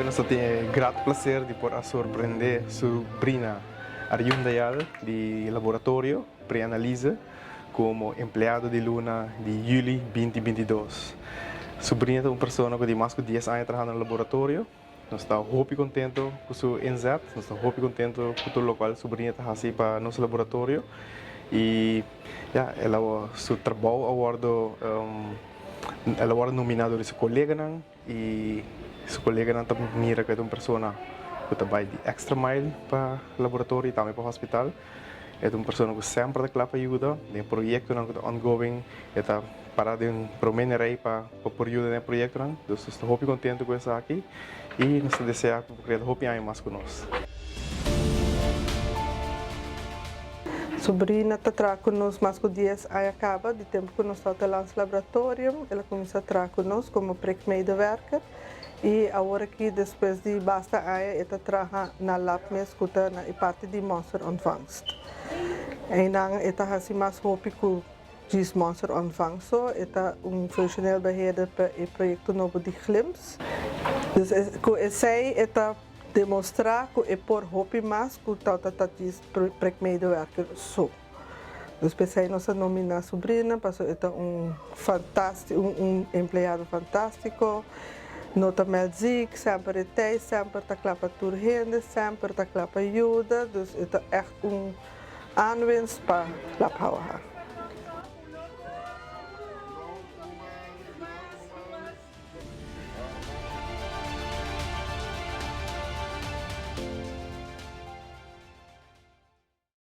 nos ta tin e grato placer di por a sorprende Subrina Ariundayal di Laboratorio Preanalyse como empleado di luna di juli 2022. Subrina ta un persona cu tin mas cu dies aña trahando na laboratorio. Nos ta hopi contento cu su inzet, nos ta hopi contento cu tur locual Subrina ta haci pa nos laboratorio y ya, el a su trabou a wordo el a wordo nomina dor di su coleganan y su coleganan ta mira cu e ta un persona cu ta bay di extra mile pa laboratorio y tambe pa hospital. E ta un persona cu semper ta cla pa yuda den proyectonan cu ta ongoing, e ta para den prome rij pa por yuda den e proyectonan. Dus nos ta hopi contento cu esaki y nos ta desea cu bo keda hopi aña mas cu nos. Subrina ta traha cu nos mas cu dies aña caba, di tempo cu nos tabata lansa laboratorium, el a cuminsa traha cu nos como prikmedewerker y awor aki despues di basta aña e ta traha na lab mes cu ta na e parti di monsterontvangst. Eynan e ta haci mas hopi cu djis monsterontvangst so, e ta un functioneel beheerder pa e proyecto nobo di Glimpse. Dus cu esey e ta demostra cu e por hopi mas cu tabata ta djis prikmedewerker so. Dus p'esei nos a nomina Subrina pasobra e ta un un empleado fantastico, no ta meld ziek, semper e tei, semper ta kla pa tur hende, semper ta kla pa yuda, dus e ta echt un aanwinst pa Lab Houwaha.